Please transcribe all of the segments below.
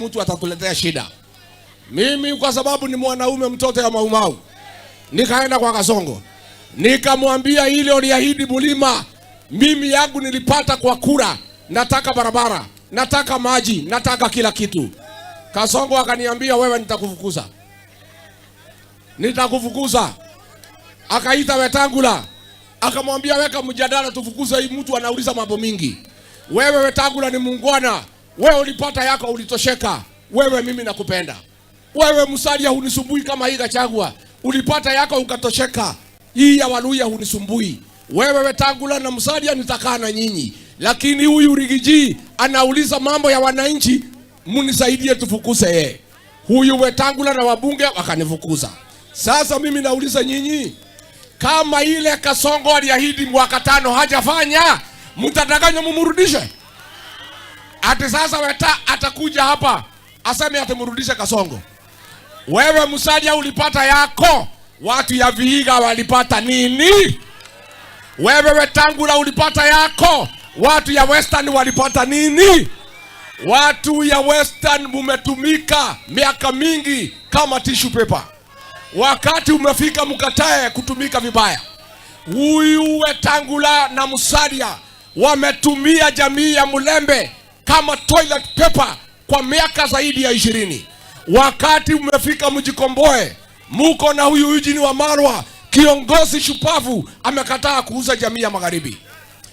Mtu atatuletea shida. Mimi kwa sababu ni mwanaume mtoto ya Maumau, nikaenda kwa Kasongo nikamwambia, ile uliahidi mlima, mimi yangu nilipata kwa kura, nataka barabara, nataka maji, nataka kila kitu. Kasongo akaniambia, wewe nitakufukuza, nitakufukuza. Akaita Wetangula akamwambia, weka mjadala tufukuze hii mtu, anauliza mambo mingi. Wewe Wetangula ni muungwana, wewe ulipata yako, ulitosheka. Wewe mimi nakupenda. Wewe Musalia hunisumbui kama hii Gachagua, ulipata yako ukatosheka. Hii ya Waluhya hunisumbui. Wewe Wetangula na Musalia nitakaa na nyinyi, lakini huyu Riggy G anauliza mambo ya wananchi, munisaidie tufukuze yeye. Huyu Wetangula na wabunge wakanifukuza. Sasa mimi nauliza nyinyi, kama ile Kasongo aliahidi mwaka 5 hajafanya, mtadanganywa mumrudishe? Ati sasa Weta atakuja hapa aseme atamrudisha Kasongo. Wewe Musalia ulipata yako, watu ya Vihiga walipata nini? Wewe Wetangula ulipata yako, watu ya Western walipata nini? Watu ya Western mumetumika miaka mingi kama tissue paper. Wakati umefika mkatae kutumika vibaya. Huyu Wetangula na Musalia wametumia jamii ya Mulembe kama toilet paper kwa miaka zaidi ya 20. Wakati umefika mjikomboe. Muko na huyu Eugene Wamalwa, kiongozi shupavu, amekataa kuuza jamii ya magharibi.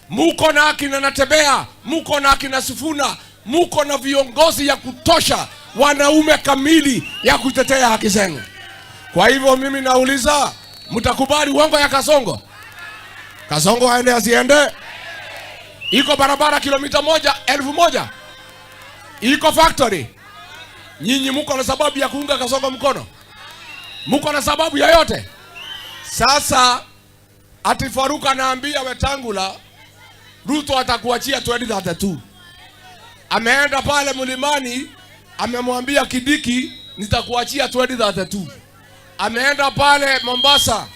Muko na akina Natembeya, muko na akina Sifuna, muko na viongozi ya kutosha, wanaume kamili ya kutetea haki zenu. Kwa hivyo mimi nauliza, mtakubali uongo ya Kasongo? Kasongo aende asiende? Iko barabara kilomita 1,000, iko factory. Nyinyi muko na sababu ya kuunga Kasongo mkono? Muko na sababu yoyote? Sasa ati Faruk anaambia Wetangula, Ruto atakuachia 2032. Ameenda pale mlimani, amemwambia Kindiki, nitakuachia 2032. Ameenda pale Mombasa.